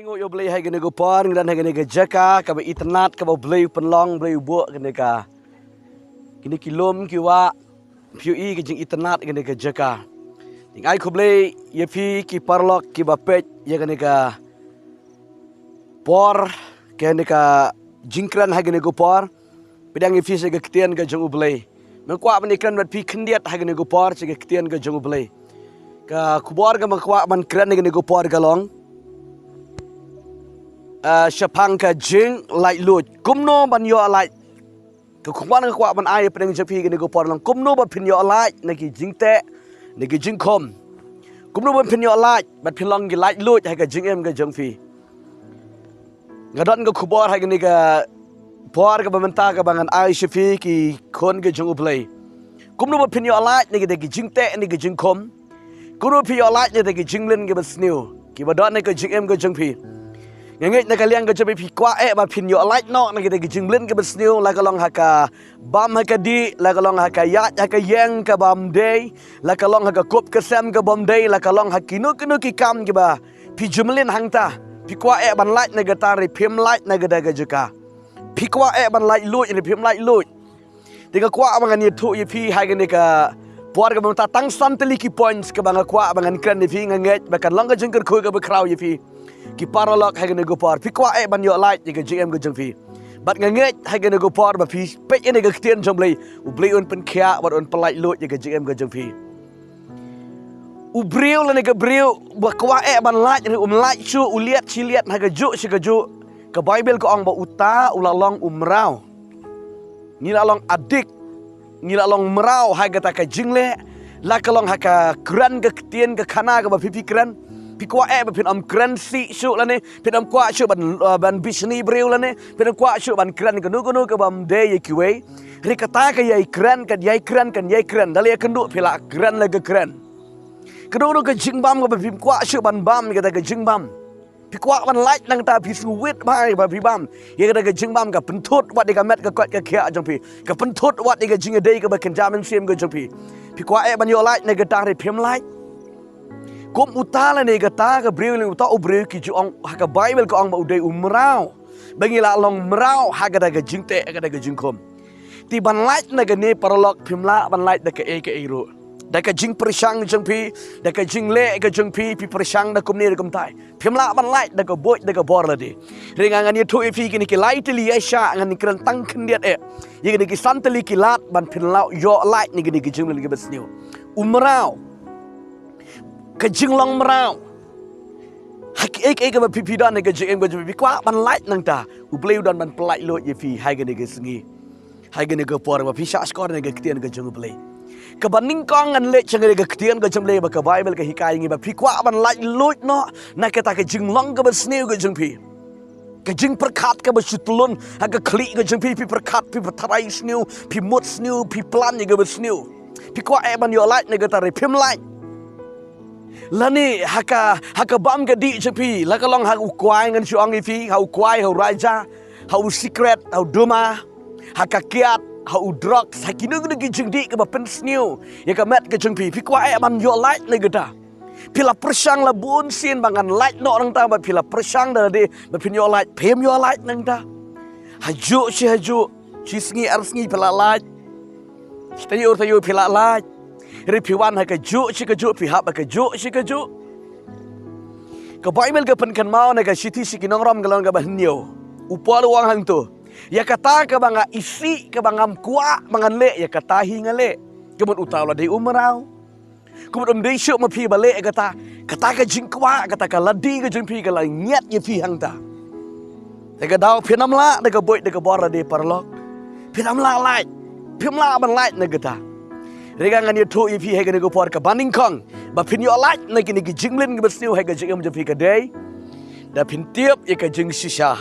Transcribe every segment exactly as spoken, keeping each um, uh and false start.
Ngi ïa U Blei ha kane ka por, ngi don ha kane ka jaka kaba itynnad, kaba U Blei u pynlong, U Blei u buh kane ka, kine ki lum ki wah, phi ïohi ka jingitynnad kane ka jaka. Ngi ai khublei ïa phi ki paralok kiba peit ïa kane ka por, kane ka jingkren ha kane ka por. Pdiang ïa phi sha ka ktien ka jong U Blei. Nga kwah ban ïakren bad phi khyndiat ha kane ka por sha ka ktien ka jong U Blei. Ka khubor kaba nga kwah ban kren ha kane ka por ka long, ah, shaphang ka jinglaitluid. Kumno ban ïoh lait. Ka khubor nga kwah ban ai pdeng jong phi ha kane ka por long, kumno ba phin ïoh lait na ki jingteh, na ki jingkhum. Kumno ba phin ïoh lait bad phin long ki laitluid ha ka jingim ka jong phi. Nga don ka khubor ha kane ka por kaba mynta kaba ngan ai sha phi ki khun ka jong U Blei. Kumno ba phin ïoh lait na kita ki jingteh, na ki jingkhum. Kumno ba phin ïoh lait na kita ki jingmlien kiba sniew kiba don ha ka jingim ka jong phi. Nga ngeit na ka liang ka jong phi, phi kwah eh ba phin ïoh lait noh na kita ki jingmlien kiba sniew, la ka long ha ka bam ha ka dih, la ka long ha ka ïaid ha ka ïeng ka bym dei, la ka long ha ka kup ka sem ka bym dei, la ka long ha kino kino ki kam kiba phi ju mlien hangta. Phi kwah eh ban lait na kata, hynrei phim lait na kata ka jaka. Phi kwah eh ban laitluid, hynrei phim laitluid. Te nga kwah ba ngan ïathuh ïa phi ha kane ka por kaba mynta, tang san tylli ki points kaba nga kwah ba ngan kren ïa phi. Nga ngeit ba kan long ka jingkyrkhu kaba khraw ïa phi ki paralok ha kane ka por. Phi kwah eh ban ïoh lait ïa ka jingim ka jong phi. Bad nga ngeit ha kane ka por ba phi peit ïa kane ka ktien jong U Blei, U Blei un pynkhiah bad un pynlaitluid ïa ka jingim ka jong phi. U briew lane ka briew ba kwah eh ban lait, hynrei um lait shuh, u liat shi liat ha kajuh shi kajuh, ka Baibl ka ong ba uta u la long u mraw. Ngi la long addict, ngi la long mraw ha kata ka jingleh. La ka long ha ka kren ka ktien ka khana kaba phi phi kren. Phi kwah eh ba phin ym kren sih shuh lane phin ym kwah shuh ban, uh, ban bishni briew lane phin ym kwah shuh ban kren kano kano ka bym dei ïa kiwei. Hynrei kata ka ïai kren, ka ïai kren, ka ïai kren. Da la ïakynduh phi la kren la ka kren. Kano kano ka jingbam kaba phim kwah shuh ban bam, kata ka jingbam. Phi kwah ban lait nangta, phi sngewbha ba phi bam. Ïa kata ka jingbam ka pynthut wat ïa ka met ka koit ka khiah jong phi. Ka pynthut wat ïa ka jingïadei kaba kynja mynsiem ka jong phi. Phi kwah eh ban ïoh lait na kata, hynrei phim lait. Kum uta lane kata ka briew lane uta u briew, ki ju ong ha ka Baibl ka ong ba u dei u mraw. Ba ngi la long mraw ha kata ka jingteh, ha kata ka jingkhum. Te ban lait na kane paralok, phim lah ban lait da kaei kaei ruh. Da ka jingpyrshang jong phi, da ka jingleh ka jong phi, phi pyrshang da kumne da kumtai. Phim lah ban lait da ka buit da ka bor lade. Hynrei nga ngan ïathuh ïa phi kine ki lai tylli ïa sha, ngan kren tang khyndiat eh. Ïa kine ki san tylli ki lad ban phin lah ïoh lait na kine ki jingmlien kiba sniew. U mraw. Ka jinglong mraw. Ha kiei kiei kaba phi phi don ha ka jingim ka jong phi, phi kwah ban lait nangta, U Blei u don ban pynlaitluid ïa phi ha kane ka sngi. Ha kane ka por ba phi shah shkor na ka ktien ka jong U Blei. Kaba nyngkong ngan leit sha kane ka ktien ka jong U Blei ba ka Baibl ka hikai ïa ngi ba phi kwah ban laitluid noh na kata ka jinglong kaba sniew ka jong phi. Ka jingpyrkhat kaba shu tyllun ha ka khlieh ka jong phi, phi pyrkhat, phi pyrthrai sniew, phi mut sniew, phi plan ïa kaba sniew. Phi kwah eh ban ïoh lait na kata, hynrei phim lait. Lane ha ka, ha ka bam ka dih jong phi, la ka long ha u kwai, ngan shu ong ïa phi, ha u kwai, ha u raja, ha u sikret, ha u duma, ha ka kiad, ha u drugs, ha kino kino ki jingdih kaba pynsniew ïa ka met ka jong phi, phi kwah eh ban ïoh lait na kata. Phi la pyrshang la bun sien ba ngan lait noh nangta, ba phi la pyrshang da lade ba phin ïoh lait, phim ïoh lait nangta. Hajuh shi hajuh, shi sngi ar sngi phi la lait. Shi taïew taïew phi la lait. Hynrei phi wan ha kajuh shi kajuh, phi hap ha kajuh shi kajuh. Ka Baibl ka pynkynmaw na ka shithi sha ki nong Rom ka lynnong kaba hynñiew. U Paul u ong hangto, ïa kata kaba nga isih, kaba ngam kwah ba ngan leh, ïa kata hi nga leh. Ka mut uta u la dei u mraw. Kumno um dei shuh ma phi ba leh kata, kata ka jingkwah, kata ka lade ka jong phi ka la ngiat ïa phi hangta. Te ka daw phin ym lah da ka buit da ka bor lade paralok. Phin ym lah lait, phim lah ban lait na kata. Hynrei ngan ïathuh ïa phi ha kane ka por, kaba nyngkong ba phin ïoh lait na kine ki jingmlien kiba sniew ha ka jingim jong phi ka dei da phin tip ïa ka jingshisha.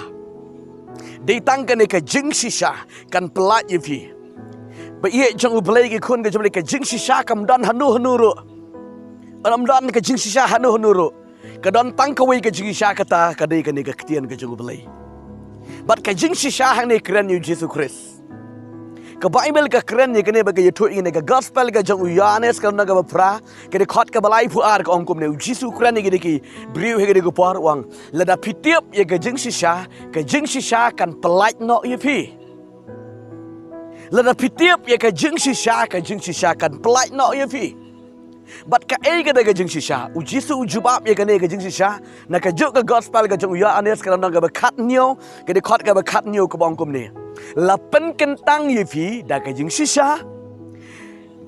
Dei tang kane ka jingshisha kan pyllait ïa phi. Ba ïeit jong U Blei, ki khun ka jong U Blei, ka jingshisha kam don hano hano ruh. Ym don ka jingshisha hano hano ruh. Ka don tang kawei ka jingshisha, kata ka dei kane ka ktien ka jong U Blei. Bad ka jingshisha hangne kren ïa U Jisu Khrist. Ka Baibl ka kren ïa kane bad ka ïathuh ïa kane, ka Gospel ka jong u Ïoannis ka lynnong kaba phra, ka dkhot kaba laiphew ar ka ong kumne, u Jisu u kren ïa kine ki briew ha kane ka por, u ong, lada phi tip ïa ka jingshisha, ka jingshisha kan pyllait noh ïa phi. Lada phi tip ïa ka jingshisha, ka jingshisha kan pyllait noh ïa phi. Bad kaei kata ka jingshisha? U Jisu u jubab ïa kane ka jingshisha na kajuh ka Gospel ka jong u Ïoannis ka lynnong kaba khathynñiew, ka dkhot kaba khathynñiew kaba ong kumne, la pynkyntang ïa phi da ka jingshisha.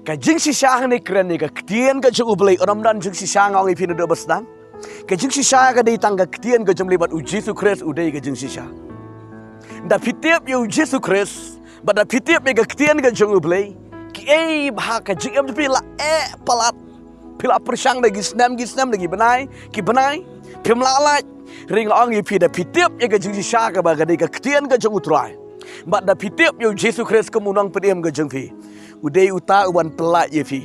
Ka jingshisha hangne kren ïa ka ktien ka jong U Blei, ym don jingshisha, nga ong ïa phi naduh ba sdang. Ka jingshisha ka dei tang ka ktien ka jong U Blei bad u Jisu Khrist u dei ka jingshisha. Da phi tip ïa u Jisu Khrist bad da phi tip ïa ka ktien ka jong U Blei, kiei ba ha ka jingim jong phi la eh palat, phi la pyrshang da ki snem ki snem, da ki bnai ki bnai, phim lah lait. Hynrei nga ong ïa phi, da phi tip ïa ka jingshisha kaba ka dei ka ktien ka jong U Trai, bad da phi tip ïa u Jisu Khrist kum u nongpynim ka jong phi, u dei uta uban pyllait ïa phi.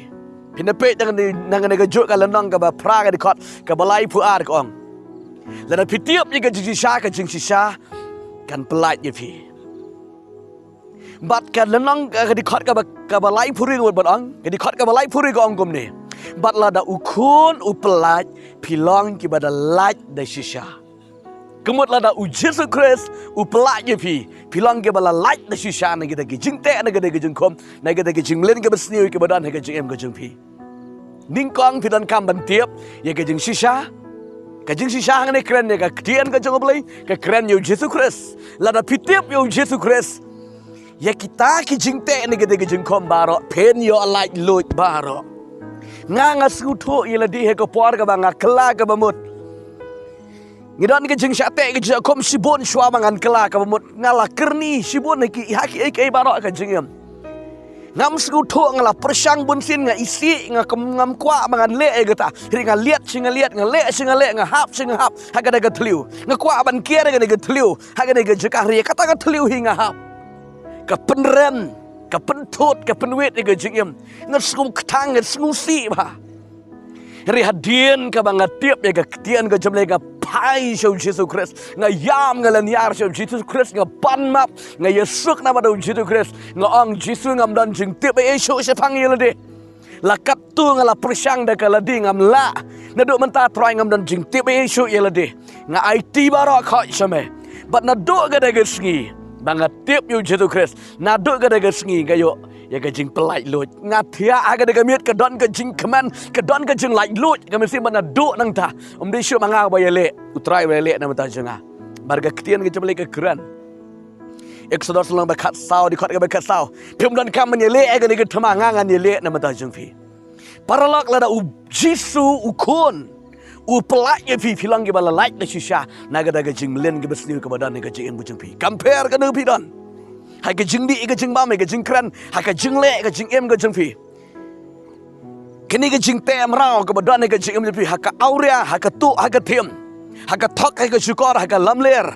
Phin da peit na kane, na kane kajuh ka lynnong kaba phra, ka dkhot kaba laiphew ar ka ong, lada phi tip ïa ka jingshisha, ka jingshisha kan pyllait ïa phi. Bad ka lynnong, ka dkhot kaba, kaba laiphew hynriew ngut ban ong, ka dkhot kaba laiphew hynriew ka ong kumne, bad lada u Khun u pyllait, phi long kiba da lait da shisha. Ka mut lada u Jisu Khrist u pyllait ïa phi, phi long kiba la lait da shisha na kita ki jingteh, na kita ki jingkhum, na kita ki jingmlien kiba sniew kiba don ha ka jingim ka jong phi. Nyngkong phi donkam ban tip ïa ka jingshisha. Ka jingshisha hangne kren ïa ka ktien ka jong U Blei, ka kren ïa u Jisu Khrist. Lada phi tip ïa u Jisu Khrist, ïa kita ki jingteh na kita ki jingkhum baroh phin ïoh laitluid baroh. Nga, nga sngewthuh ïa lade ha ka por kaba nga kylla kaba mut. Ngi don ka jingshah teh ka jingshah khum shibun shuwa ba ngan kylla kaba mut. Nga la kyrni shibun ha ki, ha kiei kiei baroh ka jingim. Ngam sngewthuh, nga la pyrshang bunsien, nga isih, nga kam, ngam kwah ba ngan leh ïa kata. Hynrei nga liat shi nga liat, nga leh shi nga leh, nga hap shi nga hap ha kata ka thliew. Nga kwah ban kiar ïa kane ka thliew ha kane ka jaka, hynrei kata ka thliew hi nga hap. Ka pynrem, ka pynthut, ka pynwit ïa ka jingim. Nga sngewkthang, nga sngewsih bha. Hynrei hadien kaba nga tip ïa ka ktien ka jong U Blei, nga phai sha u Jisu Khrist, nga ïam, nga lyniar sha u Jisu Khrist, nga pan map, nga ïasuk namar u Jisu Khrist. Nga ong, Jisu, ngam don jingtip ei ei shuh shaphang ïa lade. La katto nga la pyrshang da ka lade, ngam lah. Naduh mynta Trai ngam don jingtip ei ei shuh ïa lade. Nga aiti baroh khoit sha me. Bad naduh kata ka sngi ba nga tip ïa u Jisu Khrist, naduh kata ka sngi nga ïoh ïa ka jingpyllait luid. Nga thiah ha kata ka miet, ka don ka jingkmen, ka don ka jinglait luid. Ka mynsiem ba naduh nangta, ym dei shuh ma nga ba ïaleh, u Trai ba ïaleh namar ta jong nga. Bad ka ktien ka jong U Blei ka kren, Eksodos lynnong ba khatsaw, dkhot kaba khatsaw, phim donkam ban ïaleh ïa kane ka thma, nga ngan ïaleh namar ta jong phi. Paralok, lada u Jisu u Khun u pyllait ïa phi, phi long kiba la lait da shisha na kata ka jingmlien kaba sniew kaba don ha ka jingim ka jong phi. Kam pher kano phi don, ha ka jingdih, ha ka jingbam, ha ka jingkren, ha ka jingleh, ha ka jingim ka jong phi. Kane ka jingteh mraw kaba don ha ka jingim jong phi, ha ka awria, ha ka tuh, ha ka thim, ha ka thok, ha ka shukor, ha ka lamler,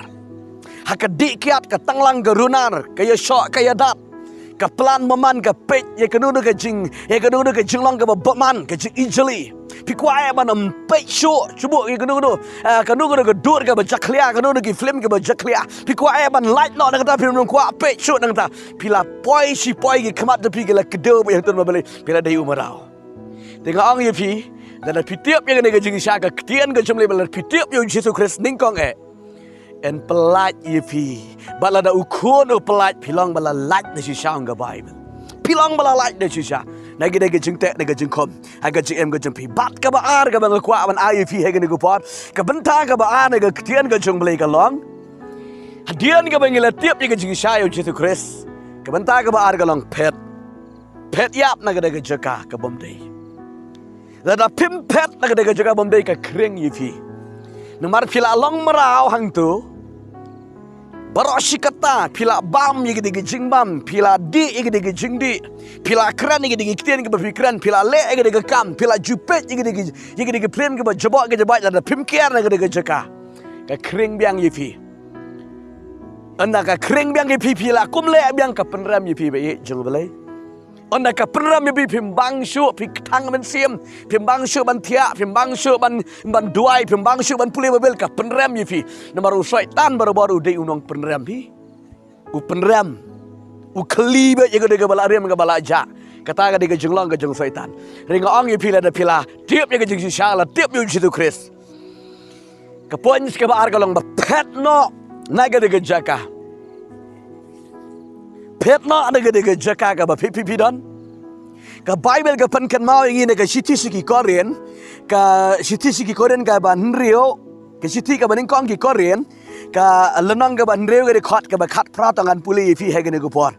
ha ka dih kiad, ka tanglang, ka runar, ka ïashoh, ka ïadat, ka plan bymman, ka peit ïa kano kano ka jing, ïa kano kano ka jinglong kaba bymman, ka jingijli. Phi kwah eh ban ym peit shuh, shuh ïa kano kano, ah, kano kano ka dur kaba jakhlia, kano kano ki film kiba jakhlia. Phi kwah eh ban lait noh na kata, phim kwah peit shuh na kata. Phi la poi shi poi, ki khmat jong phi ki la kdew bad ïa u Trai ba Blei, phi la dei u mraw. Te nga ong ïa phi, lada phi tip ïa kane ka jingshisha, ka ktien ka jong U Blei, lada phi tip ïa u Jisu Khrist nyngkong eh, yn pyllait ïa phi. Bad lada u Khun u pyllait, phi long ba la lait da shisha, ong ka Baibl. Phi long ba la lait da shisha na kata ka jingteh, na ka jingkhum, ha ka jingim ka jong phi. Bad kaba ar kaba nga kwah ban ai ïa phi ha kane ka por, ka bynta kaba ar na ka ktien ka jong U Blei ka long, hadien kaba ngi la tip ïa ka jingshisha ïa u Jisu Khrist, ka bynta kaba ar ka long phet. Phet ïap na kata ka jaka ka bym dei. Lada phim phet na kata ka jaka bym dei, ka khring ïa phi. Namar phi la long mraw hangto, baroh shi katta phi la bam ïa kata ka jingbam, phi la dih ïa kata ka jingdih, phi la kren ïa kata ka ktien kaba phi kren, phi la leh ïa kata ka kam, phi la ju peit ïa kata ka, ïa kata ka film kaba jaboh ka jabait. Lada phim kiar na kata ka jaka, ka khring biang ïa phi. Ynda ka khring biang ïa phi, phi la kum leh biang, ka pynrem ïa phi ba ïeit jong U Blei. Ynda ka pynrem ïa phi, phim bang shuh, phi kthang mynsiem, phim bang shuh ban thiah, phim bang shuh ban, ban duwai, phim bang shuh ban pule Baibl, ka pynrem ïa phi. Namar u Soitan barabor u dei u nongpynrem hi. U pynrem. U khlieh beit ïa ka dei kaba la rim kaba la jah. Kata ka dei ka jinglong ka jong Soitan. Hynrei nga ong ïa phi lada phi la tip ïa ka jingshisha, la tip ïa u Jisu Khrist. Ka point kaba ar ka long ba phet noh na ka dei ka jaka. Phet noh na ka dei ka jaka kaba phi phi phi don. Ka Baibl ka pynkynmaw ïa ngi na ka shithi sha ki Korinth, ka shithi sha ki Korinth kaba hynriew, ka shithi kaba nyngkong ki Korinth, ka lynnong kaba hynriew ka dkhot kaba khatphra, tang ngan pule ïa phi ha kane ka por.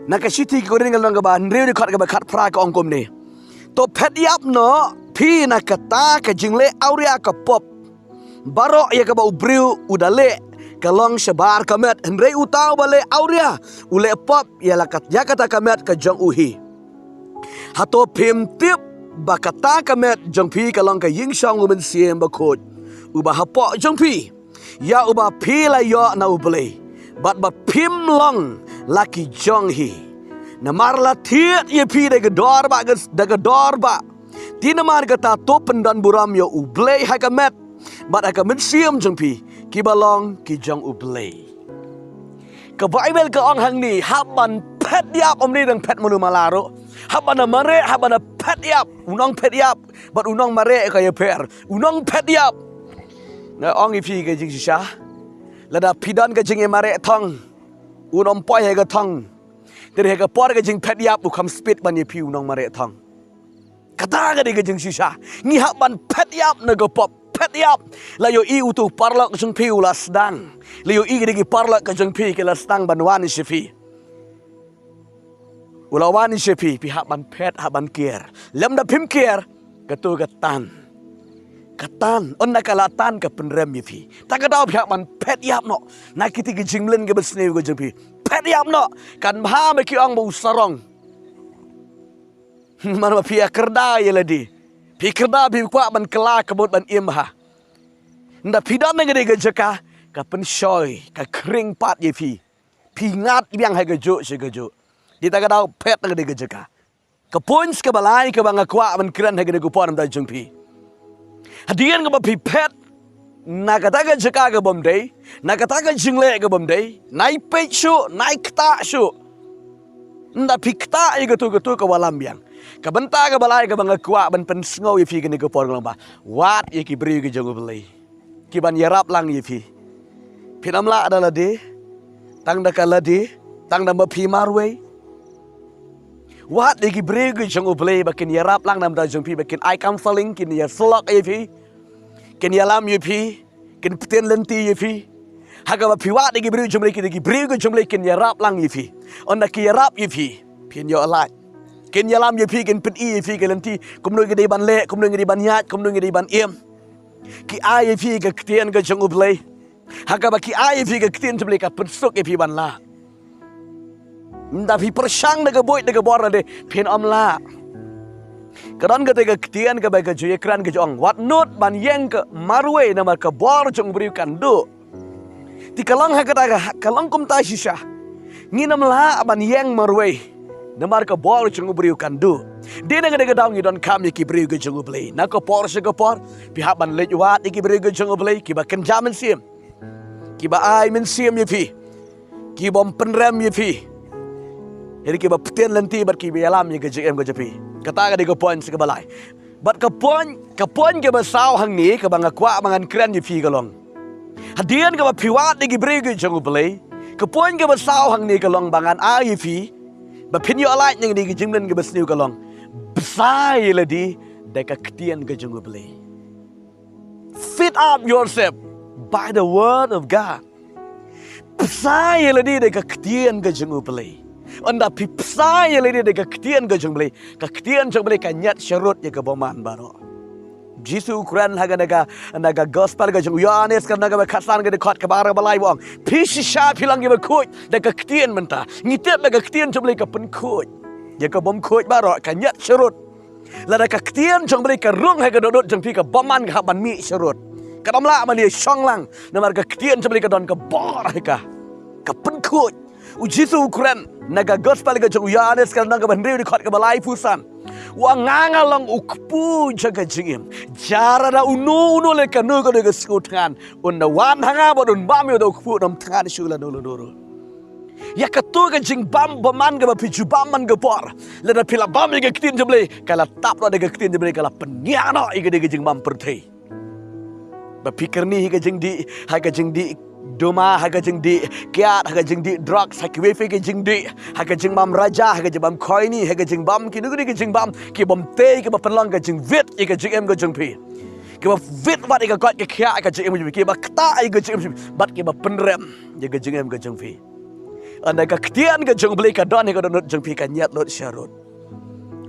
Na ka shithi ki Korinth ka lynnong kaba hynriew dkhot kaba khatphra ka ong kumne. To phet ïap noh phi na kata ka jingleh awria ka pop. Baroh ïa kaba u briew u da leh ka long shabar ka met, hynrei uta uba leh awria u leh pop ïa la kat-, ïa kata ka met ka jong u hi. Hato phim tip ba kata ka met jong phi ka long ka ïingshong u Mynsiem Bakhuid uba hapoh jong phi, ïa uba phi la ïoh na U Blei, bad ba phim long la ki jong hi? Namar la thied ïa phi da ka dor ba, da ka dor ba. Te namar kata to pyndon burom ïa U Blei ha ka met bad ha ka mynsiem jong phi, kiba long ki jong U Blei. Ka Baibl ka ong hangne, hap ban phet ïap, ym dei dang phet mano mala ruh. Hap ban da mareh, hap ban da phet ïap. U nongphet ïap bad u nongmareh ka ïapher. U nongphet ïap. Nga ong ïa phi ka jingshisha, lada phi don ka jingïamareh thong, un ym poi ha ka thong. Te ha ka por ka jingphet ïap u kham speed ban ïa phi u nongmareh thong. Kata ka dei ka jingshisha. Ngi hap ban phet ïap na ka pop. Phet ïap. La ïohi utu u paralok jong phi u la sdang. La ïohi ki dei ki paralok ka jong phi ki la sdang ban wan sha phi. U la wan sha phi, phi hap ban phet, hap ban kiar. Lymda phim kiar, kato ka tan. Ka tan, ynda ka la tan ka pynrem ïa phi. Ta ka daw phi hap ban phet ïap noh na kita ki jingmlien kiba sniew ka jong phi. Phet ïap noh, kan bha ba ki ong ba u sarong. Namar ba phi ïa kyrda ïa lade. Phi kyrda phi kwah ban kylla ka mut ban im bha. Ynda phi don na ka dei ka jaka, ka pynshoi, ka khring pat ïa phi. Phi ngat biang ha kajuh sha kajuh. Te ta ka daw phet na ka dei ka jaka. Ka point kaba lai kaba nga kwah ban kren ha kane ka por na ka bynta jong phi. Hadien kaba phi phet na kata ka jaka ka bym dei, na kata ka jingleh ka bym dei, nai peit shuh, nai ktah shuh. Ynda phi ktah ïa kato kato ka wallam biang. Ka bynta kaba lai kaba nga kwah ban pynsngew ïa phi kane ka por nga long ba, wad ïa ki briew ki jong U Blei kiban ïarap lang ïa phi. Phin ym lah da lade, tang da ka lade, tang da ma phi marwei. Wad ïa ki briew ki jong U Blei ba kin ïarap lang na ka bynta jong phi, ba kin ai counseling, kin ïasyllok ïa phi, kin ïalam ïa phi, kin pyntieng lynti ïa phi. Ha kaba phi wad ïa ki briew jong U Blei, ki, ki briew ki jong U Blei kin ïarap lang ïa phi. Ynda ki ïarap ïa phi, phin ïoh lait. Kin ïalam ïa phi, kin pyni ïa phi ki lynti, kumno ngi dei ban leh, kumno ngi dei ban ïaid, kumno ngi dei ban im. Ki ai ïa phi ka ktien ka jong U Blei. Ha kaba ki ai ïa phi ka ktien jong U Blei ka pynsuk ïa phi ban lah. Ynda phi pyrshang da ka buit da ka bor lade, phin ym lah. Ka don kata ka ktien kaba ka ju ïakren ka ju ong, wat nud ban ïeng ka marwei namar ka bor jong u briew kan duh. Te ka long ha kata ka, ka long kumta shisha. Ngin ym lah ban ïeng marwei namar ka bor jong u briew kan duh. Dei na kata ka daw ngi donkam ïa ki briew ki jong U Blei. Na ka por sha ka por phi hap ban leit wad ïa ki briew ki jong U Blei kiba kynja mynsiem, kiba ai mynsiem ïa phi, ki bym pynrem ïa phi. Hynrei kiba pyntieng lynti bad kiba ïalam ïa ka jingim ka jong phi. Kata ka dei ka point kaba lai. Bad ka point, ka point kaba saw hangne kaba nga kwah ba ngan kren ïa phi ka long, hadien kaba phi wad ïa ki briew ki jong U Blei, ka point kaba saw hangne ka long ba ngan ai ïa phi ba phin ïoh lait na kine ki jingmlien kiba sniew ka long, bsa ïa lade da ka ktien ka jong U Blei. Feed up yourself by the word of God. Bsa ïa lade da ka ktien ka jong U Blei. Ynda phi bsa ïa lade da ka ktien ka jong U Blei, ka ktien jong U Blei ka ñiad sharud ïa ka bymman baroh. Jisu u kren ha kane ka, na ka gospel ka jong u Ïoannis ka lynnong kaba khatsan ka dkhot kaba ar kaba lai u ong, phi shisha phi long kiba khuid da ka ktien mynta. Ngi tip ba ka ktien jong U Blei ka pynkhuid ïa ka bym khuid baroh, ka ñiad sharud. Lada ka ktien jong U Blei ka rung ha ka dohnud jong phi, ka bymman ka hap ban mih sharud. Ka dom lah ban ïa shong lang namar ka ktien jong U Blei ka don ka bor ha ka, ka pynkhuid. U Jisu u kren na ka gospel ka jong u Ïoannis ka lynnong kaba hynriew dkhot kaba laiphew san. U ong, nga nga long u kpu jong ka jingim. Jar lada uno uno lei kano kano ka sngewthngan, un da wan ha nga bad un bam ïa uta u kpu, un ym thngan shuh lano lano ruh. Ïa kato ka jingbam bymman kaba phi ju bam man ka por, lada phi la bam ïa ka ktien jong U Blei, ka la tap noh da ka ktien jong U Blei, ka la pynïaid noh ïa ka jingbam pyrthei. Ba phi kyrni ha ka jingdih, ha ka jingdih duma, ha ka jingdih kiad, ha ka jingdih drugs, ha kiwei kiwei ka jingdih, ha ka jingbam raja, ha ka jingbam koini, ha ka jingbam kino kino ka jingbam, ki bym tei, kiba pynlong ka jingwit ïa ka jingim ka jong phi. Kiba wit wat ïa ka koit ka khiah ka jingim ka jong phi, kiba ktah ïa ka jingim ka jong phi, bad kiba pynrem ïa ka jingim ka jong phi. Hynda ka ktien ka jong U Blei ka don ha ka dohnud jong phi, ka ñiad lut sharud.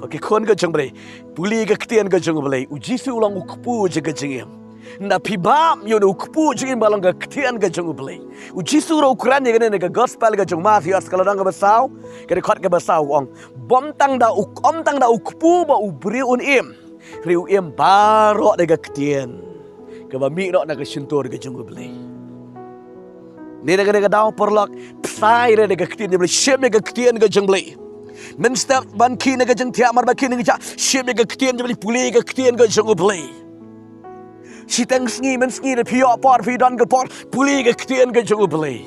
Ko ki khun ka jong U Blei, pule ka ktien ka jong U Blei. U Jisu u long u kpu jong ka jingim. Hynda phi bam ïa une u kpu jingim ba long ka ktien ka jong U Blei. U Jisu ruh u kren ïa kane ha ka gospel ka jong u Mathaios ka lynnong kaba saw, ka dkhot kaba saw, u ong: Bym tang da u, ym tang da u kpu ba u briew un im, hynrei u im baroh da ka ktien kaba mih noh na ka shyntur ka jong U Blei. Mynta kane ka daw, paralok, bsa ïa ka ktien jong U Blei, shim ïa ka ktien ka jong U Blei. Mynstep ban khie na ka jingthiah, mar ba khie na ka jingthiah, shim ïa ka ktien jong U Blei, pule ka ktien ka jong U Blei. Shiteng sngi mynsngi, lada phi ïoh por, phi don ka por, pule ka ktien ka jong U Blei.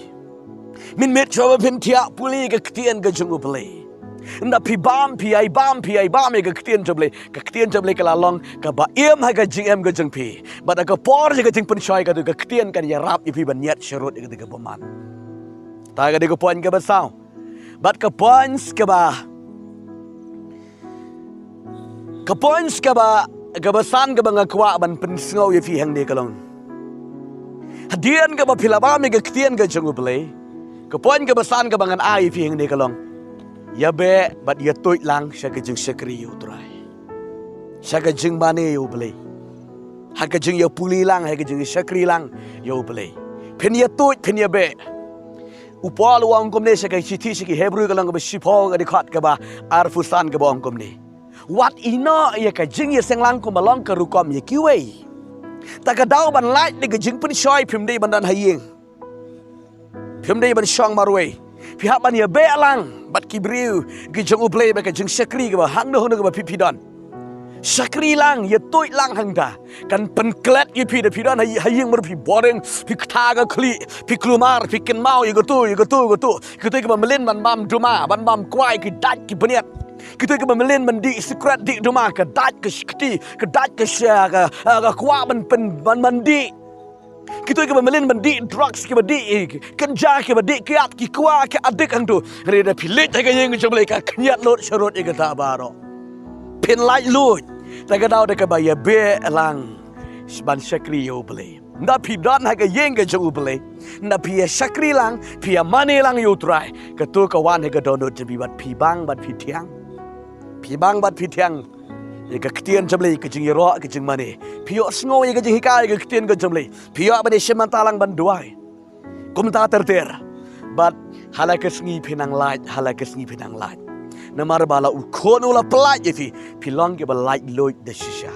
Mynmiet shuwa ba phin thiah, pule ka ktien ka jong U Blei. Hynda phi bam, phi ïai bam, phi ïai bam ïa ka ktien jong U Blei, ka ktien jong U Blei ka la long kaba im ha ka jingim ka jong phi. Bad ha ka por jong ka jingpynshoi, kato ka ktien kan ïarap ïa phi ban ñiad sharud ïa kata ka bymman. Te kata ka point kaba saw. Bad ka point kaba, ka point kaba, kaba san kaba nga kwah ban pynsngew ïa phi hangne ka long, hadien kaba phi la bam ïa ka ktien ka jong U Blei, ka point kaba san kaba ngan ai ïa phi hangne ka long: Ïabeh bad ïatuid lang sha ka jingshakri ïa U Trai, sha ka jingmane ïa U Blei, ha ka jingïapule lang, ha ka jingïashakri lang ïa U Blei. Phin ïatuid, phin ïabeh. U Paul u ong kumne sha ka shithi sha ki Hebru ka lynnong kaba shiphew, ka dkhot kaba arphew san, kaba ong kumne: Wat ïehnoh ïa ka jingïaseng lang kumba long ka rukom ïa kiwei. Te ka daw ban lait na ka jingpynshoi, phim dei ban don ha ïing, phim dei ban shong marwei. Phi hap ban ïabeh lang bad ki briew ki jong U Blei, bad ka jingshakri kaba hangno hangno kaba phi, phi don. Shakri lang, ïatuid lang hangta. Kan pynklet ïa phi. Da phi don ha, ha ïing, mar phi boring, phi ktah ka khlieh, phi kulmar, phi kynmaw ïa kato, ïa kato, ïa kato. Kito kiba mlien ban bam duma, ban bam kwai, ki dait ki bniat. Kito kiba mlien ban dih sikret, dih duma, ka dait ka shkti, ka dait ka sha, ka, ka kwah ban pyn, ban, ban dih. Kito kiba mlien ban dih drugs, kiba dih, eh, ganja, kiba dih kiad, ki kwah, ki addict hangto. Hynrei da phi leit ha ka ïing jong U Blei, ka khñiat lut sharud ïa kata baroh. Phin lait luid. Te ka daw da kaba ïabeh lang ban shakri ïa U Blei. Ynda phi don ha ka ïing ka jong U Blei, ynda phi ïa shakri lang, phi ïa mane lang ïa U Trai, kato ka wan ha ka dohnud jong phi bad phi bang bad phi thiang. Phi bang bad phi thiang ïa ka ktien jong U Blei, ka jingïaroh, ka jingmane. Phi ïohsngew ïa ka jinghikai ïa ka ktien ka jong U Blei. Phi ïoh ban ïashim bynta lang ban duwai. Kumta ter ter. Bad ha la ka sngi phin nang lait, ha la ka sngi phin nang lait. Namar ba la u Khun u la pyllait ïa phi, phi long kiba lait luid da shisha.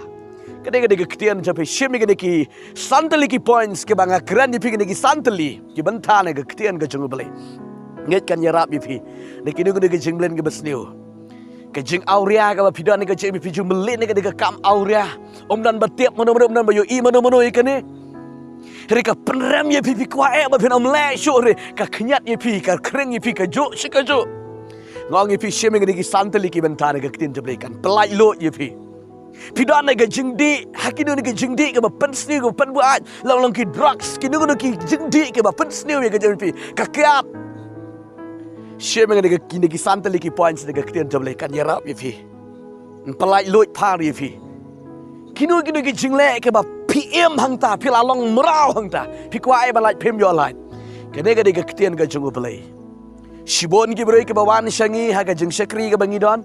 Kane ka dei ka ktien jong phi, shim ïa kine ki san tylli ki points kiba nga kren ïa phi, kine ki san tylli ki bynta na ka ktien ka jong U Blei. Ngeit kan ïarap ïa phi na kino kino ki jingmlien kiba sniew. Ka jingawria kaba phi don, ka jingmlien, phi ju mlien ïa kane ka kam awria. Ym don ba tip mano mano, ym don ba ïohi mano mano ïa kane. Hynrei ka pynrem ïa phi, phi kwah eh ba phin ym leh shuh, hynrei ka khñiat ïa phi, ka khring ïa phi kajuh shi kajuh. Nga ong ïa phi, shim ïa kine ki san tylli ki bynta na ka ktien jong U Blei, kan pyllait luid ïa phi. Phi don ha ka jingdih, ha kino kino ki jingdih kiba pynsniew, kiba pynbuaid, long long ki drugs, kino kino ki jingdih kiba pynsniew ïa ka jingim phi, ka kiad. Shim ïa kine ki, kine ki san tylli ki points na ka ktien jong U Blei, kan ïarap ïa phi. Kan pyllait luid phar ïa phi. Kino kino ki jingleh kiba phi im hangta, phi la long mraw hangta, phi kwah eh ban lait, phim ïoh lait. Kane ka dei ka ktien ka jong U Blei. Shibun ki briew kiba wan sha ngi ha ka jingshakri kaba ngi don,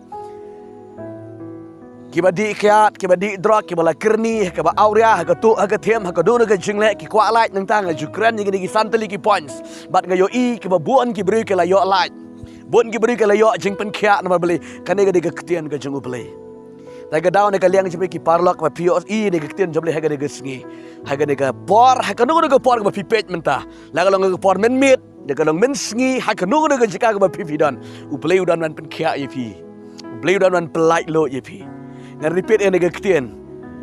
kiba dih kiad, kiba dih drok, kiba la kyrni, kiba awria, ha ka tuh, ha ka thiem, ha kano kano ka jingleh, ki kwah lait. Nangta nga ju kren ïa kine ki san tylli ki points. Bad nga ïohi kiba bun ki briew ki la ïoh lait. Bun ki briew ki la ïoh jingpynkhiah namar balei? Kane ka dei ka ktien ka jong U Blei. Te ka daw na ka liang jong phi ki paralok, ba phi ïohi na ka ktien jong U Blei ha kane ka sngi, ha kane ka por, ha kano kano ka por kaba phi peit mynta. La ka long ka por mynmiet, la ka long mynsngi, ha kano kano ka jaka kaba phi, phi don, U Blei u don ban pynkhiah ïa phi. U Blei u don ban pyllait luid ïa phi. Ngan repeat ïa kane ka ktien.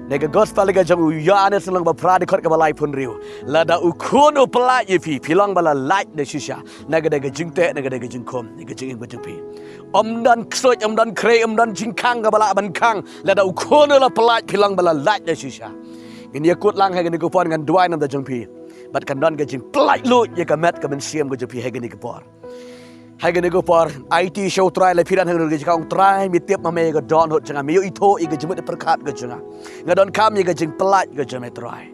Na ka gospel ka jong u Ïoannis lynnong ba phra dkhot kaba laiphew hynriew. Lada u khun u pyllait ïa phi, phi long ba la lait da shisha. Na ka dei ka jingteh, na ka dei ka jingkhum, na ka jingim ka jong phi. Ym don ksuid, ym don khrei, ym don jingkhang kaba lah ban khang. Lada u khun u la pyllait, phi long ba la lait da shisha. Ngin ïakut lang ha kane ka por, ngan duwai na ka bynta jong phi. Bad kan don ka jingpyllait luid ïa ka met ka mynsiem ka jong phi ha kane ka por. Ha kane ka por, aiti sha u Trai, lada phi don ha kane ka jingkyrkhu, Trai, me tip ma me ïa ka dohnud jong nga, me ïohi ïa ka jingmut pyrkhat ka jong nga. Nga donkam ïa ka jingpyllait ka jong me, Trai.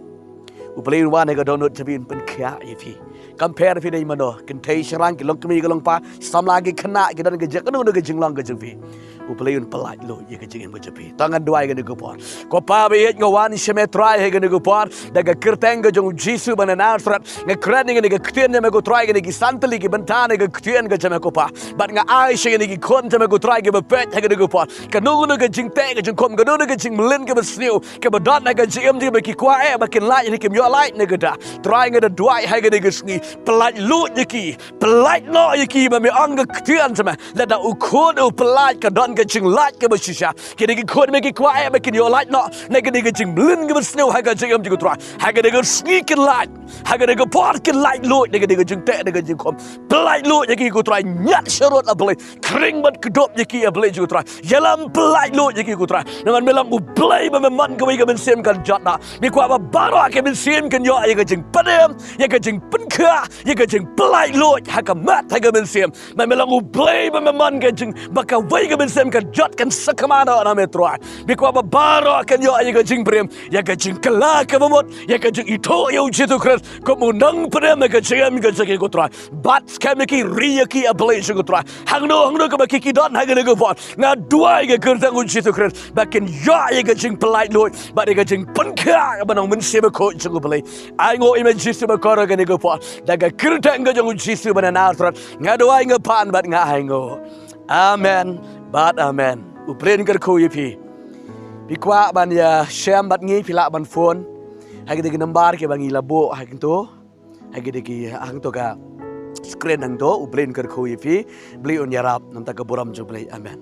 U Blei un wan ha ka dohnud jong phi, un pynkhiah ïa phi. Kam pher phi dei mano, kynthei shynrang, ki long kmie ki long kpa, samla ki khynnah, ki don ka jingkynnoh ka jinglong ka jong phi. U Blei un pyllait luid ïa ka jingim ka jong phi. To ngan duwai ha kane ka por. Ko Pa ba ïeit, nga wan sha me, Trai, ha kane ka por, da ka kyrteng ka jong u Jisu ba na Nasareth. Nga kren ïa kane ka ktien jong me, ko Trai, kine ki san tylli ki bynta na ka ktien ka jong me, ko Pa. Bad nga ai sha kine ki khun jong me, ko Trai, kiba peit ha kane ka por. Kano kano ka jingteh ka jingkhum, kano kano ka jingmlien kaba sniew kaba don ha ka jingim jong ki, ba ki kwah eh ba kin lait ne kim ïoh lait ne kata. Trai, nga da duwai ha kane ka sngi, pyllait luid ïa ki, pyllait noh ïa ki, ba me ong ha ka ktien jong me, lada u khun u pyllait ka don ka jinglait kaba shisha. Kine ki khun me ki kwah eh ba kin ïoh lait noh na kane ka jingmlien kaba sniew ha ka jingim jong ki, ko Trai. Ha kane ka sngi kin lait, ha kane ka por kin lait luid na kane ka jingteh, na ka jingkhum. Pyllait luid ïa ki, ko Trai, ñiad sharud, A Blei. Khring bad kdup ïa ki, A Blei jong u Trai. Ïalam pyllait luid ïa ki, ko Trai. Namar me long U Blei ba me mon kawei ka mynsiem kan jot noh. Me kwah ba baroh ki mynsiem kin ïoh ïa ka jingpynim, ïa ka jingpynkhiah, ïa ka jingpyllait luid ha ka met ha ka mynsiem. Me long U Blei ba me mon ka jing, ba kawei ka mynsiem kan jot, kan sakma noh na me, Trai. Me kwah ba baroh kin ïoh ïa ka jingpynim, ïa ka jingkylla kaba mut, ïa ka jingithuh ïa U Jisu Khrist kum U Nongpynim ha ka jingim ka jong ki, ko Trai. Bat skhem ïa ki, ri ïa ki, A Blei jong u Trai. Hangno hangno kaba ki ki don ha kane ka por, nga duwai ha ka kyrteng U Jisu Khrist ba kin ïoh ïa ka jingpyllait luid bad ïa ka jingpynkhiah kaba nongmynsiem bakhuid jong U Blei. Ainguh ïa me Jisu bakordor ha kane ka por, da ka kyrteng ka jong U Jisu ba na Nasareth, nga duwai, nga pan bad nga ainguh. Amen bad amen. U Blei un kyrkhu ïa phi. Phi kwah ban ïashem bad ngi, phi lah ban phone ha kine ki nambar kiba ngi la buh hangto. Ha kine ki hangto ka screen hangto. U Blei un kyrkhu ïa phi. Blei un ïarap, na ka bynta ka burom jong U Blei. Amen.